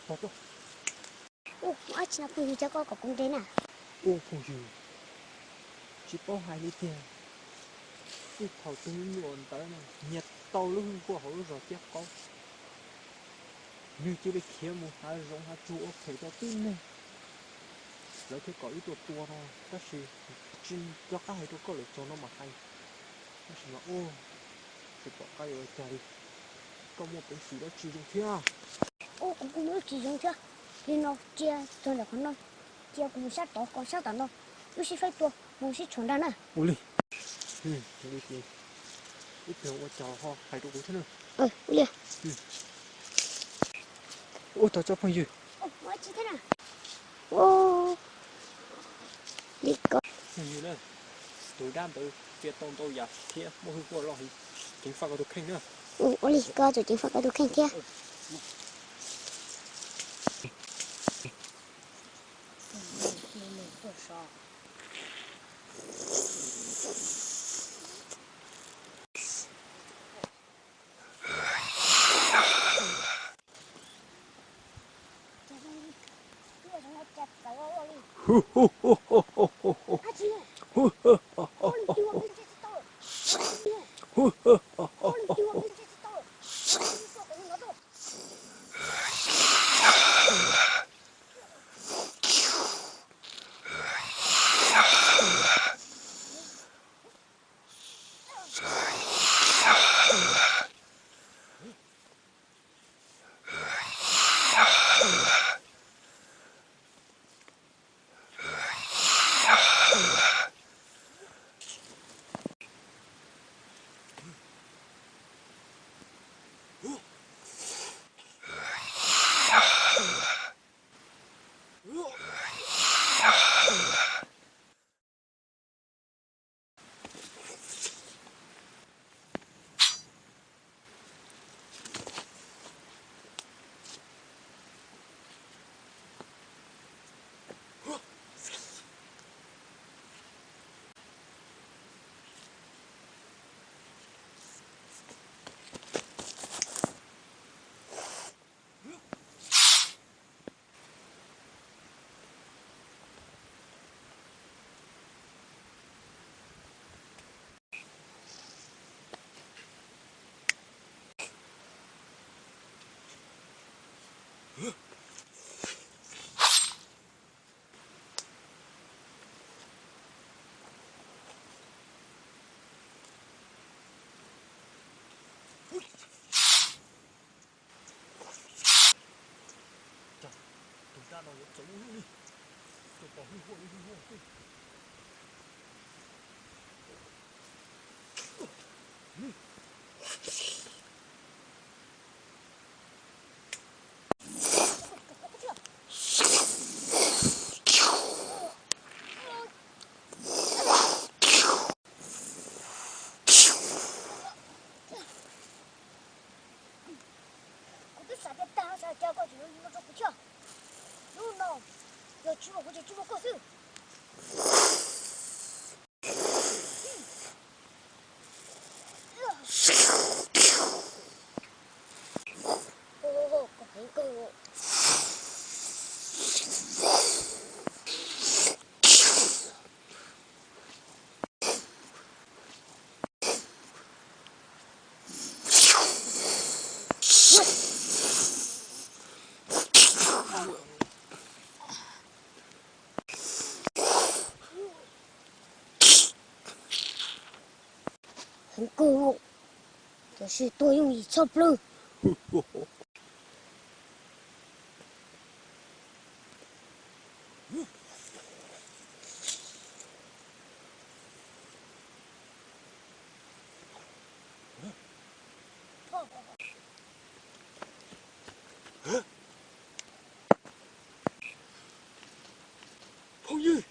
Ua, ua tsi no phooj ywg, coj koj kom kuv nres na. Ua phooj ywg, tsis paub hais li tiag. Ib thaum tus me nyuam ntawd nyiag tau lub hwj huaj hauv lub zos Ciab Qaub, nws cia li khiav mus hav zoov hav tsuag ua phem rau tib neeg. Lawv thiaj kom wb tuaj tua no, tab sis tsis nco qab hais rau koj lawm, txog no mam hais. Tab sis mas ua, tsis pom qab yuav ua cas li. Koj muaj peev xwm dab tsi zoo thiab? Ua, kuv kuj muaj dab tsi zoo thiab. Li no cia txog ntawm qhov no, cia kuv mus sab tod, koj sab tom no, wb sib faib tua mus sib tshuam nrag na. Ua li. Li ces wb pem ua cas ho hais rau kuv thiab na. Ua li. Ua tau tsob phooj ywg. Ua, li ko. Phooj ywg na, tus dab ntawd txia tau ntau yam thiab muaj hwj huaj loj heev, ceev faj koj tus kheej na. Ua li, koj txawm ceev faj koj tus kheej thiab. Tus dab no yuav txaus ua luaj li, tsuas pom hwj huaj li hwj huaj xwb. Kuv twb xav tias tag no xav cas koj tseem yuav li no rau kuv thiab. Hnub no yog tsis muaj kuv ces tsis muaj koj xwb. Hoob kawg, tiam sis tuag yooj yim tshaj plaws. Phooj ywg,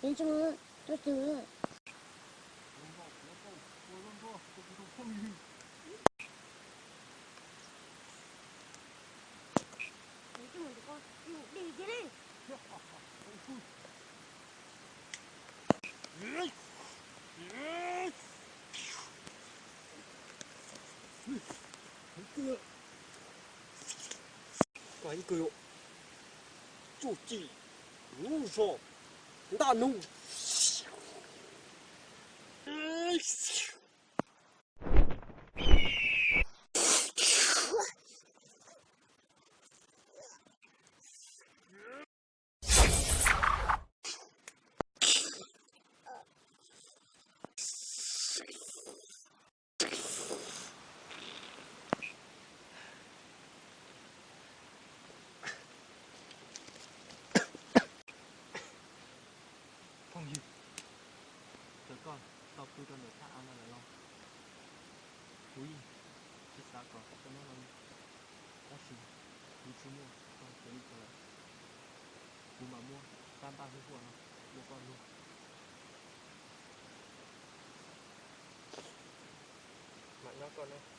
Ntsej muag tuaj twg? Ntsej muag ntawm koj dig kiag li. Koj ib kawg yuav tsuj ci lub zos ntaj nug. Phooj ywg, cas koj tau pw rau ntawm thaj av no lawm los? Kuv yeej tsis xav kom koj nyob no li, tab sis kuv tsis muaj koj ces li cas lawm, kuv mam muab rab ntaj huaj huaj no ua koj luag. Mam nyob koj na.